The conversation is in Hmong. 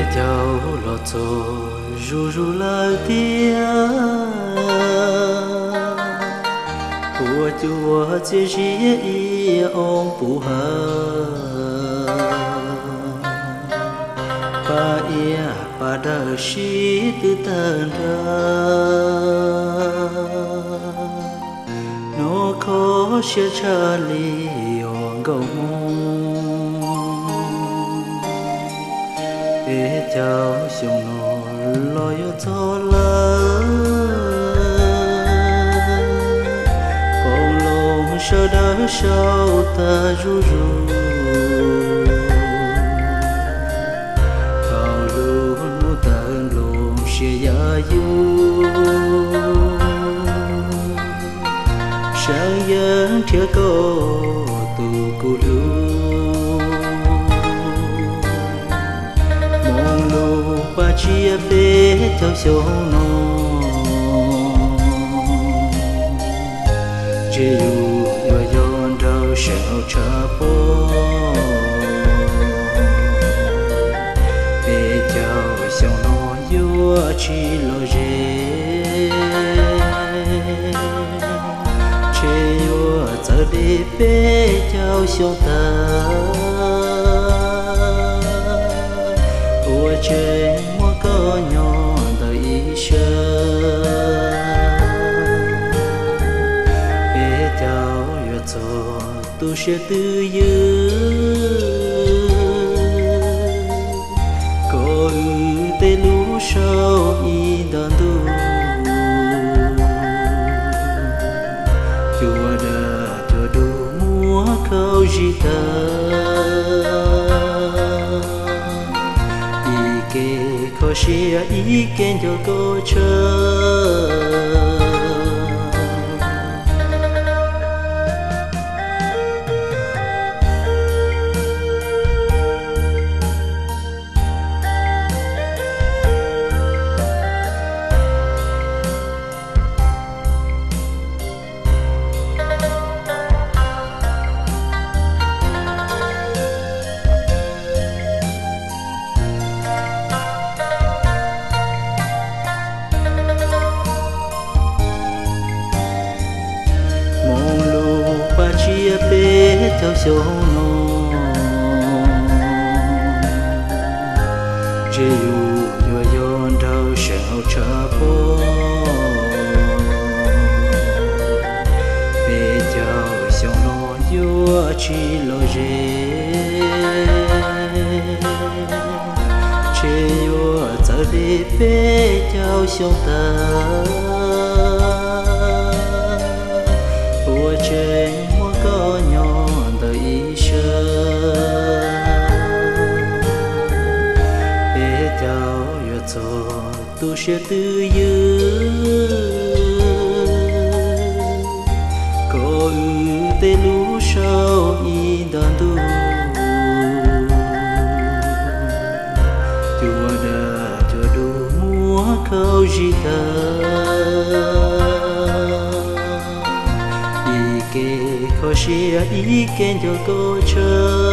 Peb caug los txog zuj zus lawm tiag, ua cuag txiaj ziab ib oo puv hav, pa iab pa dawb sib tw tawg nrag. Hnov kho siab tshaj li os nkauj Hmoob, peb caug xyoo no los yuav txog lawm, poob loo sawv daws sau tag zuj zus, thaum lub hnub tawg nplooj siab ya yus, seev yeej nrhiav koj tus kuv hlub. Hmoov lub paj tsiab peb caug xyoo no, ntshe yus yuav yog nraug seem hauv tshav pob. Peb caug xyoo no yuav tsis lom zem, ntshe yuav txawv deb peb caug xyoo tag. Ua tseeb muaj koj nyob ntawm ib sab, peb caug yuav txog tu siab twj ywm, kom wb tej lub sau ib nto ntuj, cua daj cua dub muab khaub zig tag. Ib ke kho siab ib ke nco koj tshaj. Hmoov lub paj tsiab peb caug xyoo no, ntshe yus yuav yog nraug seem hauv tshav pob. Peb caug xyoo no yuav tsis lom zem, ntshe yuav txawv deb peb caug xyoo tag. Ua tseeb muaj koj nyob ntawm ib sab, peb caug yuav txog tu siab twj ywm, kom wb tej lub sau ib nto ntuj, cua daj cua dub muab khaub zig tag. Ib ke kho siab ib ke nco koj tshaj.